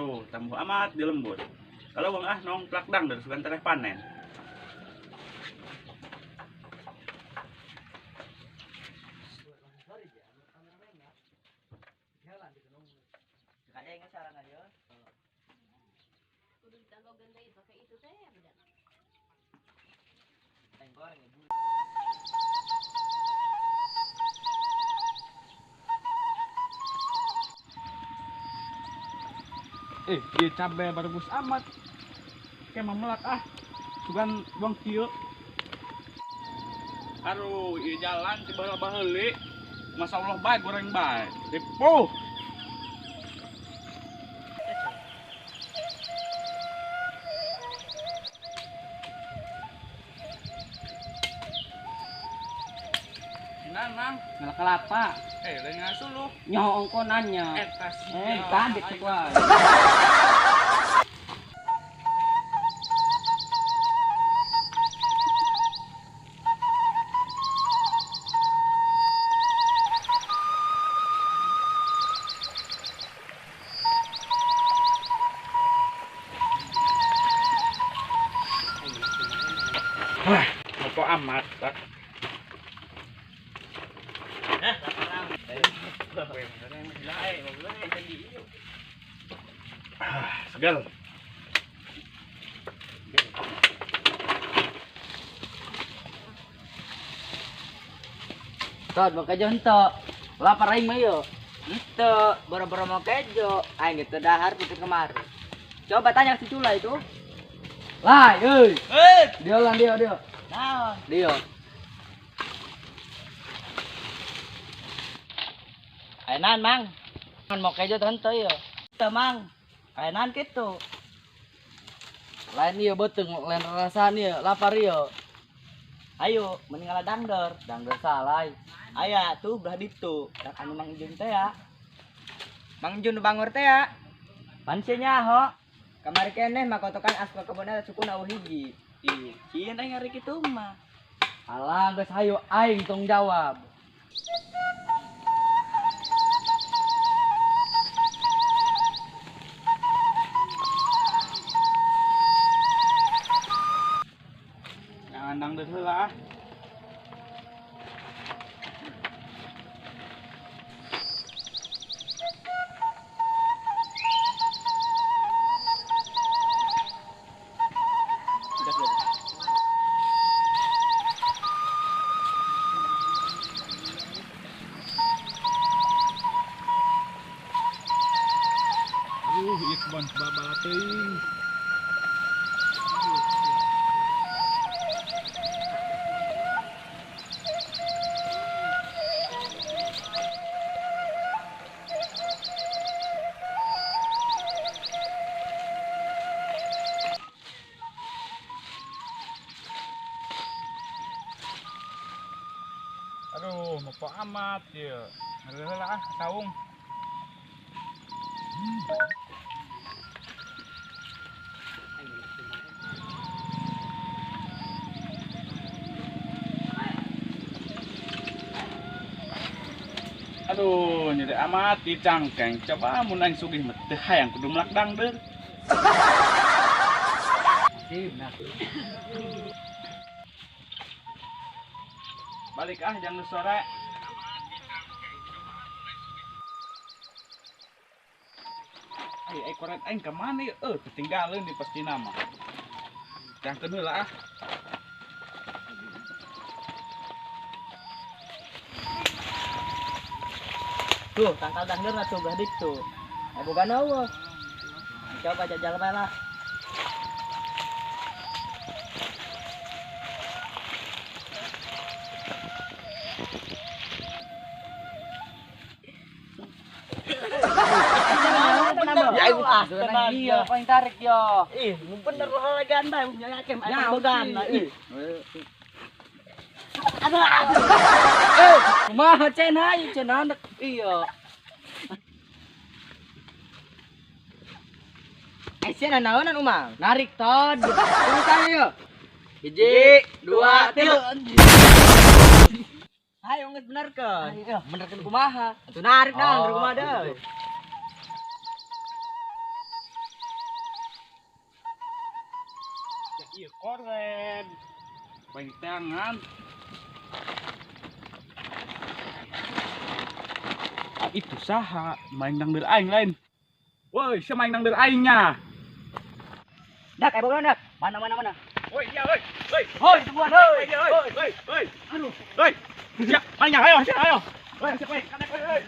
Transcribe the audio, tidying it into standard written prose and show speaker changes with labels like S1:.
S1: Aduh, tambuh amat di lembur. Kalau bang ah nong plak dangder sugan tereh panen. Ieu cabe bagus amat. Kayak memelak ah. Sugan buang kieu. Aduh, ieu jalan ti baheula baheuli. Masa Allah bae goreng bae. Ripuh. Nanang,
S2: ngelak kelapa.
S1: Lain ngasuh lu.
S2: Nyaho ongko nanya.
S1: Tadi
S2: tuh gua.
S1: Wah, apa amat, Pak? Segal.
S2: Tot, mau kejo ento. Lapar aing mah yo.
S3: Ento, boro-boro mau kejo. Aing gitu dahar putih kemarin. Coba tanya si Cula itu.
S2: Lah, euy. Dia lah dia, dia.
S3: Naon?
S2: Dia.
S3: Ayeuna Mang.
S2: Mau kejo ento yo.
S3: Teu Mang. Ayeuna kitu.
S2: Lain ieu beuteung, lain rasaan ieu, lapar ieu.
S3: Ayo, mending ngalah dangdor.
S2: Dangdor salah.
S3: Aya tuh belah ditu. Dak anu Mang Jun teh ya. Mang Jun bangor teh ya. Pan sia nyaho. Kamari keneh mah kotokan aspa kebonna sukuna eueuh hiji. Ih, sieun aing ngari kitu mah.
S2: Alah, geus hayu aing tong jawab.
S1: Jangan dangdut heula ah. Ieu kebon babala teuing. Aduh, mopo amat ieu. Ngeri heula ah, saung. Aduh, nyeri amat di cangkeng. Coba mun aing sugih mah teu hayang kudu melak dangdeur. Balik ah jangan sore. Ai koret aing ka mana ieu? Ketinggalan di pasti nama. Cangkeun heula ah.
S3: Tuh, tangkal dangdeur lah tuh belah ditu. Boga eueuh. Coba jajal bae lah.
S2: Ah, iya, paling tarik yo.
S3: Ih, bener lo lagi bae, yakin aing bogan. Ih. Aduh.
S2: Kumaha cenah ieu cenah anak iya.
S3: Sia naonan umang?
S2: Narik tod. Tunggu saya yo. 1, 2, 3.
S3: Hayo geus benerkeun.
S2: Ayo, benerkeun kumaha?
S3: Atuh narik dah, kumaha deui.
S1: Koret. Baik tangan. Ah, itu saha main dangdeur aing lain. Woi, sia main dangdeur aingnya.
S3: Dak, ayo bawa dak.
S2: Mana mana mana.
S1: Woi, iya woi. Woi.
S2: Hoi, tungguan hoi.
S1: Woi, woi, woi, woi. Aduh. Woi. Siap, mainnya ayo, siap, ayo. Woi, siap, woi. Kanek, woi, woi.